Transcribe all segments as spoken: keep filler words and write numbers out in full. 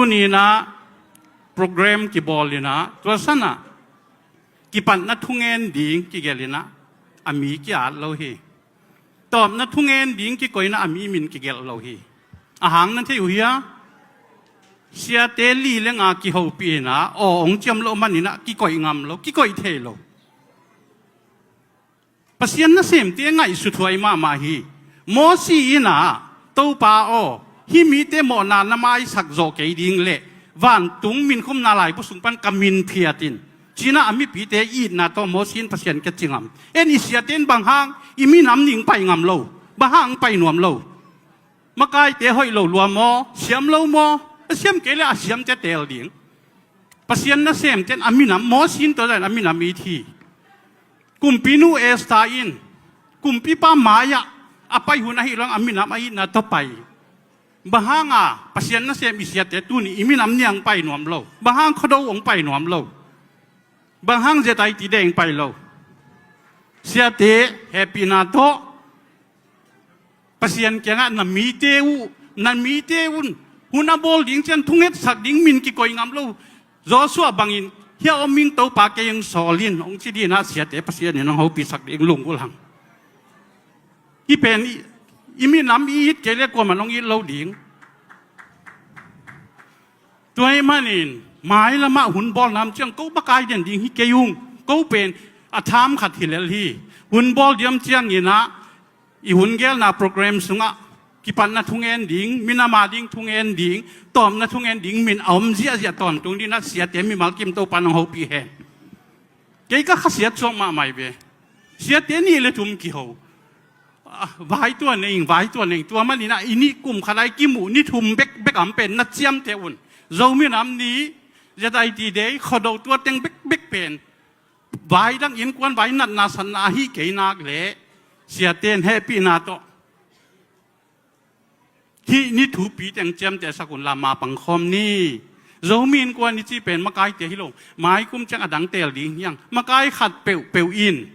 Ninah program kibawl inah tua sanah kipatna thungen ding kigelh inah a mi ki-at lo hi. Tawpna thungen ding kikoihna a mi min kigelh lo hi. A hang na thei uh hia? Siate li le nga kihopih inah aw hong ciam loh maninah kikoih ngam lo, kikoih thei lo. Pasian nasemte ngaihsuthuai mahmah hi. Mosi inah Topa aw, hih mite mawhna na maisak zawh kei ding leh vantung minkhumna laibu sung pan ka min phiat in, cinah a mipite itna tawh Mosi in Pasian kiang ci ngam. En i siate in bang hang i minam ning pai ngam lo? Bang hang pai nuam lo? Makaite hoih lo lua maw? Siam lo maw? A siam kei le a siamte teel ding. Pasian nasemte in a minam, Mosi in tua dan a minam it hi. Kumpinu Esther in kumpipa mai-ah a pai hun ahi lo-in a minam a itna tawh pai. Bang hanga Pasian nasem i siate tuni i minam niang pai nuam lo? Bang hang Khuado hong pai nuam lo? Bang hang Z I T deng pai lo? Siate hehpihna tawh Pasian kiangah na mite uh, na mite un hun a bawl ding ciang thungetsak ding min kikoih ngam lo Joshua bangin hia om ing, Topa kei hong sawl in hong ci dinah siate Pasian in hong hopihsak ding lunggulh hang. Hih pen i, i minam i it kei le kuaman hong it lo ding. Tua ahih manin mailamah hun bawl nam ciang ko makai den ding hi kei ung. Ko pen a tham khat hi lel hi. Hun bawl diam cianginah i hun gelna program sungah kipatna thungen ding, minam a ding thungen ding, tawpna thungen ding min a om ziahziah tawntung dinah siate mimal kim Topa nong hopih hen. Kei ka khasiat suak mahmah hi ve. Siate nih le thum kiho. Ah, vai tua nei ing, vai tua nei ing. Tua maninah i nih kum khat a i kimuh ni thum bekbek a om pen na ciamteh un. Zomi nam ni, Z I T Day, Khuado tua teng bekbek pen vai dang innkuan vai natna satna ahi kei nak leh siate in hehpihna tawh hih ni thupi teng ciamtehsak unla ma pangkhawm ni. Zomi innkuan i cih pen makaite hi lo. Maikum ciang a dang teel ding hi hang. Makai khat peuhpeuh in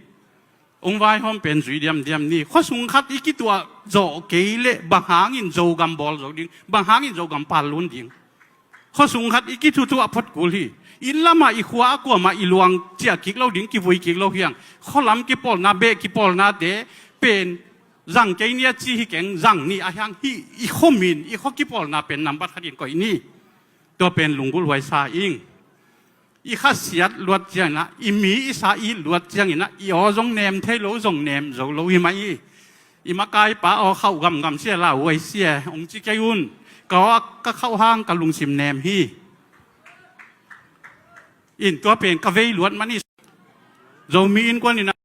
hong vaihawm pen zui diamdiam ni. Khuasung khat i kituah zawh kei leh bang hangin Zogam bawl zo ding? Bang hangin Zogam pallun ding? Khuasung khat i kithutuah phot kul hi. Inn lamah i khua a kuamah i luang ciah kik lo ding, kivui kik lo hi hang. Khualam kipawlna, beh kipawlnate pen zang kei ni a ci hi keng, zang ni a hi hang. Hih i khuamin, i khua kipawlna pen nambat khatin koih ni. Tua pen lunggulhhuai sa ing. I khasiat luat cianginah, i mi i sa i luat cianginah i aw zong nem thei lo, zong nem zo lo hi mah hi. I makaipa aw khauh gamgam sia, lauhuai sia hong ci kei un. Ka aw ka khauh hang ka lungsim nem hi. In tua pen ka vei luat man hi. Zomi innkuan inah